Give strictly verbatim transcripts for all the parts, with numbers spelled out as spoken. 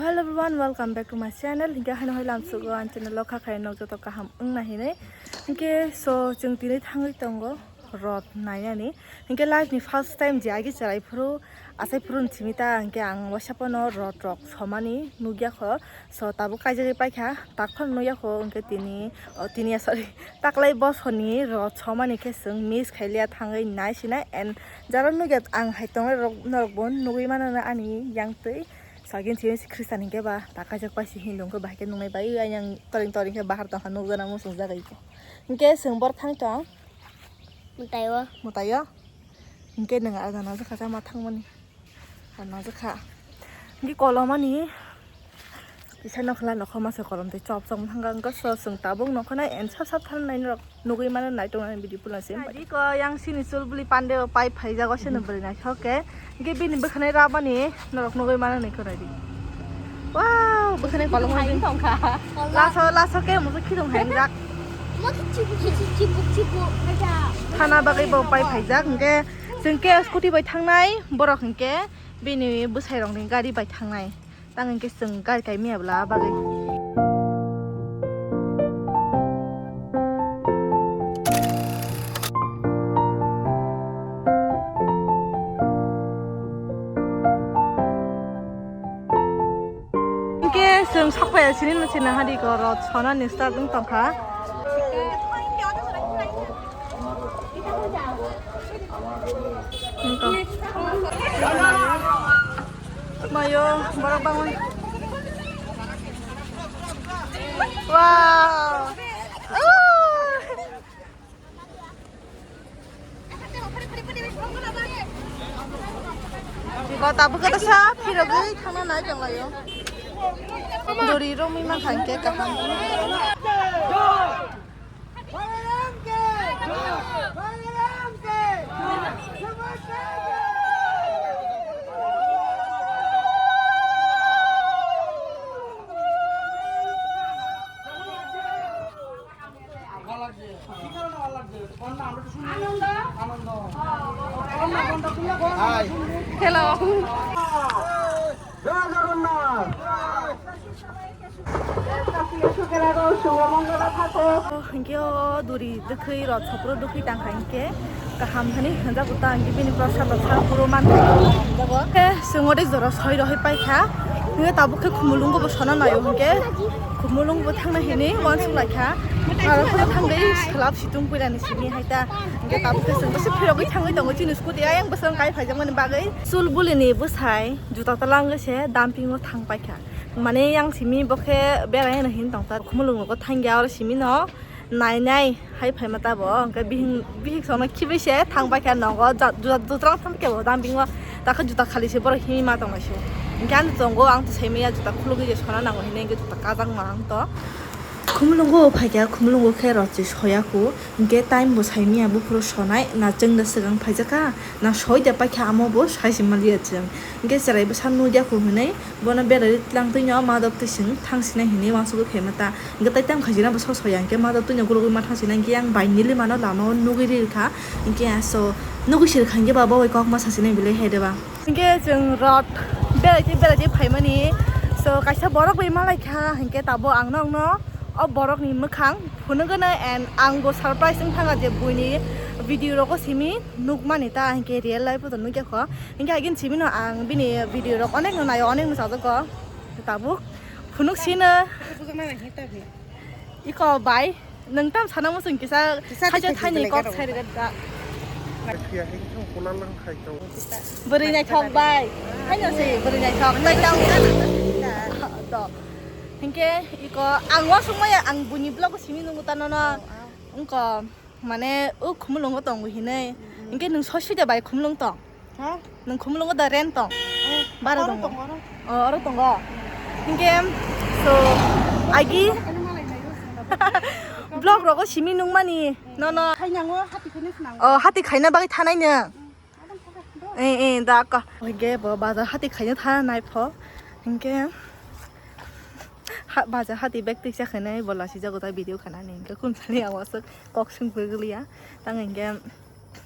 Hello everyone, welcome back to my channel. Hinkhe haino hai lamsugo ang channel o kha khaino joto kaham wngna hinwi. Hinkhe so chwng tini thangwi tongo rot nainani. Hinkhe life ni first time je agi chwrai phuru, asai phuru simi ta hinkhe ang waisa pono rot rok somani nukya kho. So tabuk kaijagwi paikha, takhon nukya kho hinkhe tini, o tini ya, sorry, taklai bosoni rot somani khe chwng miss khailiya thangwi naisinai and jaro nukya ang hai tongnai rok norok bo nugwi mano ani yang twi. Sagin si Khristan hinkhe ba ta kaijak pai si Hindu hinkhe ba hai khe nungnai bai yang toring toring khe bahar tongkha nukjana muchung jaga iko. Hinkhe chwng bor thang tong. Mwtai o. Mwtai o. Hinkhe nwng alda najakha sama thangmani. Alda najakha. Hinkhe kolomani kisa nokhla nokho masa kolom tei chop chop thangkha hinkhe so chwng tabuk nokhanai and sap sap thangnai norok. Nugwi mano naitok nani video puila se. Naidi ko yang sini chul buli pande o pai phaijago sini bwrwi naithok khe. Hinkhe bini bwkhanai rabani norok nugwi mano ni khwnai di. Wow, bwkhanai kolok hai tongkha. Laso, laso khe musu khidong hai jak. Thana bagwi bo pai phaijak hinkhe chwng khe scooty bai thangnai borok hinkhe bini bwsai rokni gari bai thangnai. Tang hinkhe chwng gari kai maya bwla bagwi. Hinkhe chwng sakphaya sini no sini hari ko rot sonani start wng tongkha. Mayo, borok bangwi. Wow. Go tabuk khe sa phirogwi thangna nai tonglaio. Dori romwi mankha hinkhe kaham. Hello. Hinkhe o duri dwkhwi rot sopro dwkhwi tangkha hinkhe kaham thani hwnjago ta hinkhe bini prosad rok sa phuru mankha hwnjago. Khe chwng o tei jora soi rohoi paikha hinkhe tabuk khe khumulwng bo sona naio hinkhe khumulwng bo thangna hinwi uansuk laikha. Aro khe thangwi swlap situng puilani simi hai ta hinkhe tabuk khe chwng bwswk phirogwi thangwi tongo chini scooty ayang bwswk kai phaijakmani bagwi. Chul bulini bwsai juta twlangwi se dumping o thang paikha. Mane yang simi bo khe berai no hin tongsa khumulwng nogo thangya oro simi no nai nai hai phaima ta bo hwnkhe bihik bihik songno khibi se thang paikha nogo juta juta thang khe bo dumping o takhe juta khali se borok himwi ma tonglaisio. Hinkhe ani tongo ang to saimaya juta khulugwi je sona nango hinwi hinkhe juta kajak ma ang to. Khumulungo phaikha, khumulungo khe rot se soya khu, hinkhe time bo saimaya buphuru sonai, na chwngno swkang phaijakha, na soida paikha amo bo saisi manliya chwng. Hinkhe chwrai bwsa nukya khu hinwi bono berai twlang twino madok twi chwng thangsinai hinwi uansukgwi phaima ta. Hinkhe tai tamo khaijina bo so soya hinkhe madok twino gurugwi ma thangsinai hinkhe yang bai nili mano lama o nugwi rikha. Hinkhe aso nugwi sirkha hinkhe ba bo bai kokma sasinai belai hai rwba. Hinkhe chwng rot berai twi berai twi phaimani. So kaisa borok bai malaikha hinkhe tabuk ang nokno o borokni mwkhang phunugwino and ang bo surprise wngthangkha je buini video rogo simi nukmani ta hinkhe real life o to nukya kho. Hinkhe again simi no ang bini video rok onek no naio, onek no chajakgo. Tabuk phunuk sino. Iko bai. Nwng tam sana muchung kisa kisa khaja thani kok sai rwgwk da. Kya hing thang kula lang khai tong. Bwrwi naithok bai. Haino se bwrwi naithok. Naithok. To. Hinkhe iko ang wasung maya ang buini vlog o simi nungo ta nono. Wngko mane o khumulungo tongo hinwi. Hinkhe nwng sosi de bai khumulung tong. Ha? Nwng khumulungo da rent tong? Eh, bara oro tongo. Tongo, oro. Oh, oro tongo. Hinkhe, so, agi vlog rogo simi nungmani, nono. Khainango, hati khaina sinango. Oh, hati khaina bagwi thanai no. Eh, eh, da ka. Hinkhe bo bazar hati khaina thanai pho. Hinkhe, ha, bazar hati bag tiksa khainai bo lasi jago ta video khanani. Hinkhe khum sani awasuk kok sung phugliya. Tang hinkhe,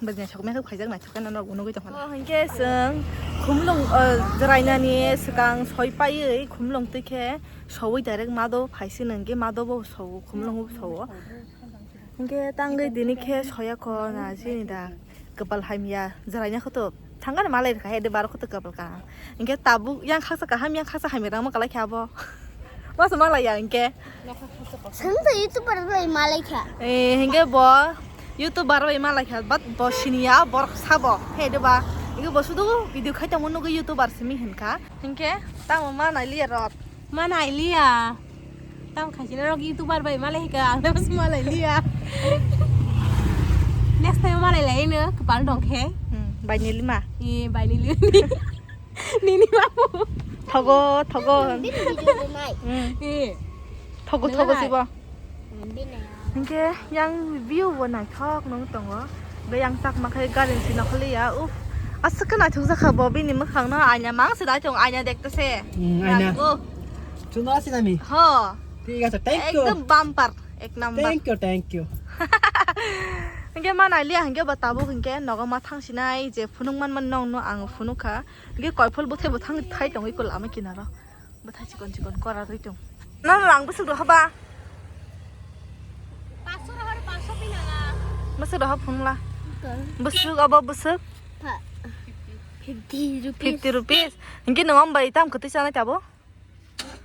Bwrwi naithok mekhe khaijak naithok khe norok bo nugwi tongkha. Oh, hinkhe chwng Khumlung, uh, jwrainani swkang soi paiwi khumlung twi khe soui direct mado phaisino, hwnkhe mado bo sowo, khumlung bo sowo. Hwnkhe tangwi tini khe soya kho na chini da kwpal hamya jwraina kho to thangani malai rwkha he de baro kho to kwpal ka. Hwnkhe tabuk yang khaksa kaham yang khaksa hamya rang ma kalai khe abo. Masa malai ya hwnkhe. Sengsa YouTuber bai malai kha. Eh, hwnkhe bo YouTuber bai malai kha, but bo siniya borok sabo he de ba. Hwnkhe bo sudu video khai tongmo nugwi YouTuber simi hwnkha. Hwnkhe tamo ma nai liya rot. Ma nai liya. Tam khaisina rok YouTuber bai malai ka, ang tamo malai liya. Next time malai lai no, kwpal dong khe. Hmm, bai ni lima. Eh, bai ni lima. Nini babu. Thogo, thogo. Bini video de nai. Hmm. Eh. Thogo, thogo sibo. Bini. Hwnkhe yang view bo naithok nung tongo. Be yang chakma khe gari si nokholi ya. Uf. Aswk khe naithok jakha bo bini mwkhang no aina mang se dai tong aina dekte se. Hmm, aina. Nanggo. Chuno asi nami. Ho. Thik ase, thank you. Ekdom bumper, ek number. Thank you, thank you. Hwnkhe ma nai liya hwnkhe bo tabuk hwnkhe nogo ma thang sinai je phunuk man man nong no ang phunuk kha. Hwnkhe koiphol bwthai bo thang thai tongwi ko lama kinaro. Bwthai chikon chikon kora rwi tong. No rang bwswk rw haba? Bwswk rw ha phunukla. Bwswk abo bwswk? Fifty rupees. Fifty rupees. Hwnkhe nwng ambai tam kwtwi chanai tabo?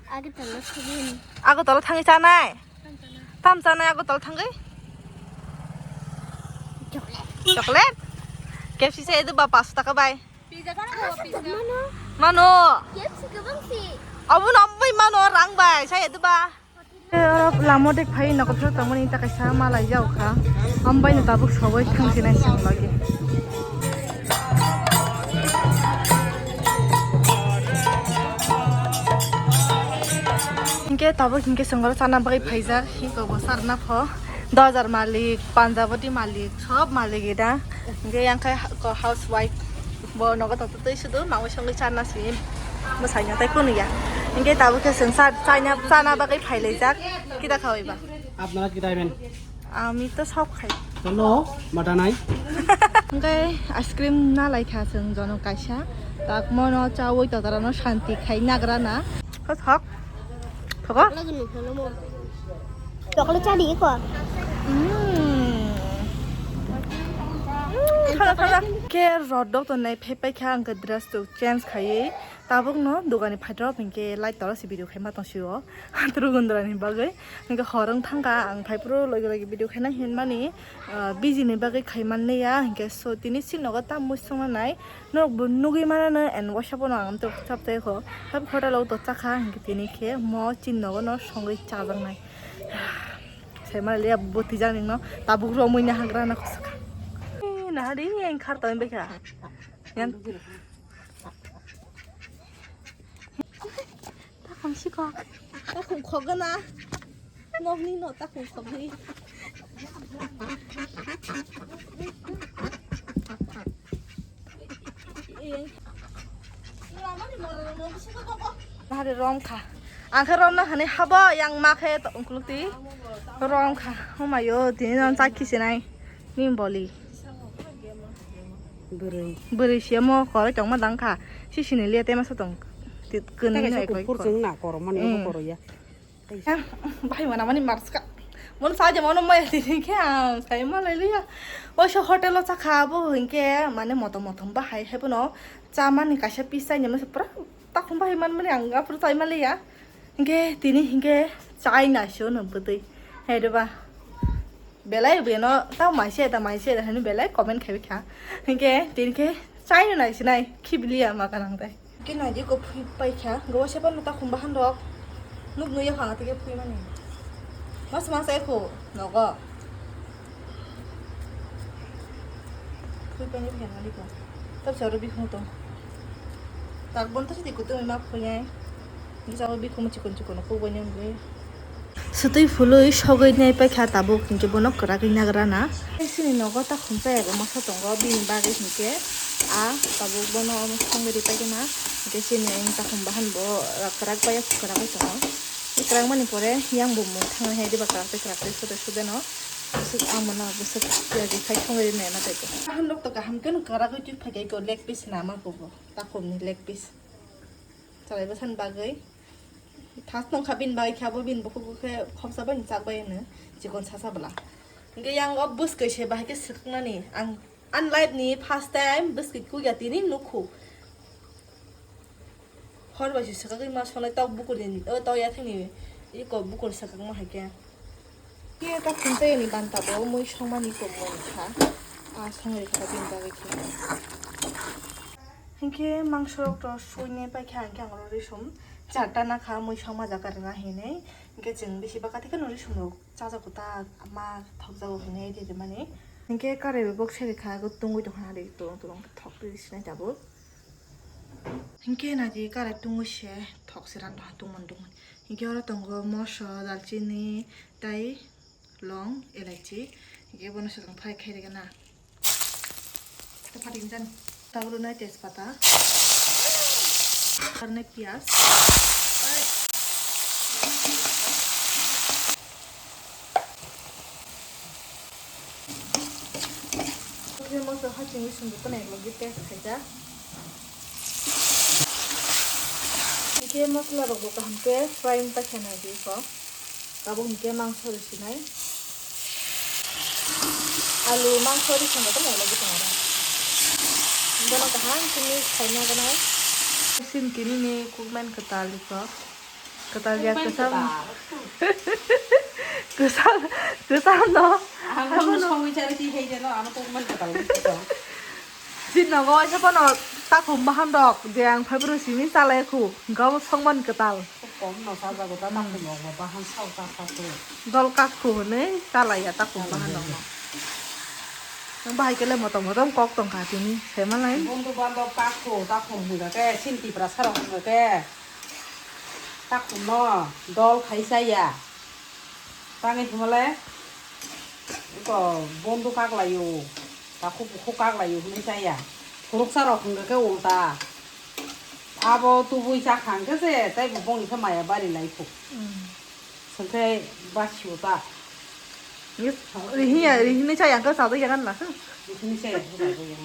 Agartala thangwi. Agartala thangwi chanai? Tam chanai Agartala thangwi? Chocolate. Chocolate? K F C se edu ba paanch taka bai. Pizza ka na pizza. Mano. Mano. K F C gabang si. Abo no bai mano rang bai sai edu ba. Lamo dek phai nokopsor tongmani ta kaisa malai jao kha. Ambai no tabuk sogoi thang sinai song lagi. Hingke tabuk hingke songoro chana bagwi phaijak hiko bo sarna pho. Dojar malik, Panjaboti malik, sob malik ida. Hingke yang khai ko housewife. Bo nogo tongtwtwi sudu, mangwi songwi charna simi bwsaino tei kunu ya. Hingke tabuk khe chwng cha-, chaina, chana bagwi phailaijak. Kida khawai ba? Apnara kida iben? Ami to sob khai. Chalo, bata nai. Hingke ice cream na lai kha chwng jono kaisa. Tak mono chawi totarano shanti khai nagra na. Hok, hok. Thogo? Chocolate chani ko. Mm. Khala, khala. Ke rodok to nai phai pai kha ang ke dress to change khaiwi. Tabuk no dogani phaitro hingke light toro si video khaima tong sio. Turu gundra ni bagwi. Hingke horong thangka ang phaipro logi logi video khaina hinmani, ah, busy ni bagwi khaiman ya. Hingke so tini si nogo tam muisung nai. Norok bo nugwi manano and waisa pono ang tok chap tei kho. Hab hotel o to chakha hingke tini khe mo chin nogo no songwi chajaknai. Sai mali ya boti jani no tabuk romwi na hagra na khosaka. Nahari yang khar tawin bekha. Yan. Takhum sikok. Takhum khogana. Nokni no takhum khogwi. Nahari rom kha. Ang khe rom na hani habo yang ma khe to ungkuluk ti. Rom kha. Humayo tini non chakhi sinai. Ni boli. Bwrwi. Bwrwi se mo koroi tongma dang kha. Sisini liya tema sa tong. Tit kwnwi nai koi kor. Chwng na koromani obo koroya. Bahai mana mani marska. Mon saja mono maya tini khe ang sai malai liya. Oisa hotel o chakha abo hingke mane motom motom bahai hai bono chamani kaisa piece chaini masa pura takhum bahai man mani ang aphuru sai malai ya. Hingke tini hingke chai naisio no bwtwi. Hai de ba. Belai beno tamo maise da maise da hwnwi belai comment khaiwi kha. Hingke tini khe chai no naisinai khibiliya ma kanang tai. Ke naidi ko phui pai kha. Go se ban ta khum bahan rok. Nuk nuya khang ate ke phui mani. Mas mas ai kho nogo. Phui pai ni kha ngali ko. Tab saro bi khung tong. Tak bon ta si di kutung ma phui ai. Bisa bi khum chikon chikon ko bo nyam goi. Sutwi phului sogwi nai paikha tabuk hinkhe bono kwragwi nagra na. Chini nogo takhum chaya masa tongo bini bagwi hinkhe a tabuk bono songwi ri paikha na. Hinkhe chini takhum bahan bo kwrak paya kwragwi tongo. Kwragmani pore yang bo mung thangnai hai diba kwrak tei kwrak tei sude sude no. Bwswk amana bwswk tiyari khai thangwi naina tei ko. Kaham rok to kaham khe no kwragwi twi phai ko leg piece na ma ko bo. Takhum ni leg piece. Chalai bwsan bagwi. Thas tong kha bini bagwi khe abo bini bukhuk khe khopsa bai chak bai no chikon sasa bwla. Hingke yang o bwskwi se bahai khe swkaknani ang an life ni first time bwskwi kukya tini nukhu. Hor bai se swkagwi ma sonai tok bukurni, o tok yathangni iko bukur swkagma hai khe. Khe tok thumtayani banta bo mui songmani tongmani kha. A songwi kha bini bagwi khe. Hinkhe mangso rok to suinai pai khe hinkhe ang oro risum charta na kha mui songma jaga rwna hinwi. Hinkhe chwng bisi baka thikhe no risum rok chajago ta ma thokjago hinwi rimani. Hinkhe karai bai bok seri kha tungwi tongkha ri tulung tulung thok twi sinai tabuk. Hinkhe naidi karai tungwi se thok se ran tongha tungmani tungmani. Hinkhe oro tongo moso, dalchini tei long, elaichi. Hinkhe bono swkang fry khai rega na. Tei phating jani. Tabuk rwnai tejpata. Aro nai piyaj. Khe moso hachingwi swngjak tongnairokno test khaijak. Hinkhe mosolarokbo kaham khe fry wng paikha nai di kok. Tabuk hinkhe mangso rw sinai. Alu mangso rw swngjak tongnairokbo tongo. Bono kaham khe mix khaina gwnai. Sin tinini kukmani kwtal di kok. Kwtal ya, kwtal. Kwtal, kwtal no. Ang songwi chari ti hai jeno, ano kok man kwtal. Sin nogo waisa bono takhum bahan rok je ang phaibrwi simi chalai khu, gabo songman kwtal. Kom no sajago ta takhum rok bahan sao ta ta khu. Dol kakhu hwnwi chalai ya takhum bahan rok no. Nang bahai kele motom motom kok tongkha tini, semalai. Bondhu bandhab kakhu takhum hwnga khe, sin Tiprasa rok hwnga khe. Takhumno dol khai chaya. Tangwi hwnmale eko bondhu kaklaio, takhuk bukhuk kaklaio hwnwi chaya. Khuruksa rok hwnkhe ulta. Abo tubui chakha hwnkhe se teibo bongni khe maya bari lai kho. Swngkhe basio ta. Rihiya, rihini chaya khe chajak ya gan la. Rihini chaya khe chajak ya.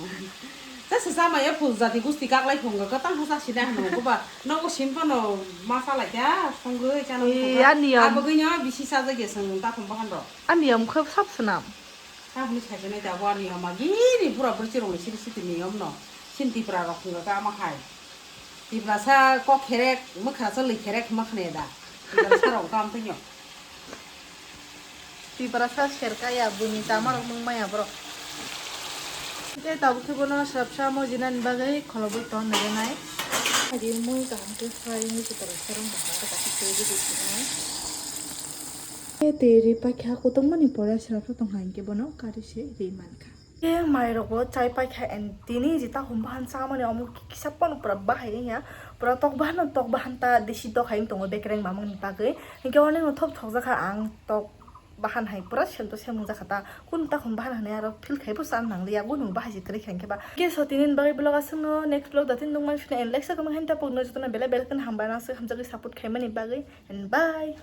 Chasa chamaya phul jati gusti kaklai phunga khe tang khe chasina hwnwi khe ba nogo sim phano ma chalai kha songwi chana. Ani yam. Abagwino bisi chajak ya swng takhum bahan rok. Ani yam khe sap swnam. Tabukni saijaknai tabuk ani yama gini bura bwrwi chirokni siri siti niyom no. Sin Tipra rok hwnga khe ama hai. Tiprasa kok kherek, mwkha sa lwi kherek hwnma khne da. Tiprasa rok kam twi no. Tiprasa serka ya buni tama rok nung maya borok. Tei tabuk khe bono srapsa mojinani bagwi kholobwi ton nai nai. Adi mui kaham khe fry ni Tiprasa rok bahai khe tei ri di sinai. Tei ri pakha kutungmani pore srapsa tong hai khe bono kari se ri mankha. Khe mairokbo chai paikha and tini jeta hum bahan chamani omo kisa pono pura bahai wngya, pura tok bahan tok bahan ta desi tok hai wng tongo bekereng mamani bagwi. Hinkhe oroni uthop thokjakha ang tok bahan hai pura semto semung jakha ta. Kunu ta hum bahan hinwi aro feel khaibo chan nangliya, kunu bahai se kwrwi kha hinkhe ba. Khe so tini bagwi vlog aswkno, next vlog da tini nukmani phino and like sa comment hai ta pokno jotono belai belai kheno hambai nang swk hamjagwi support khaimani bagwi and bye.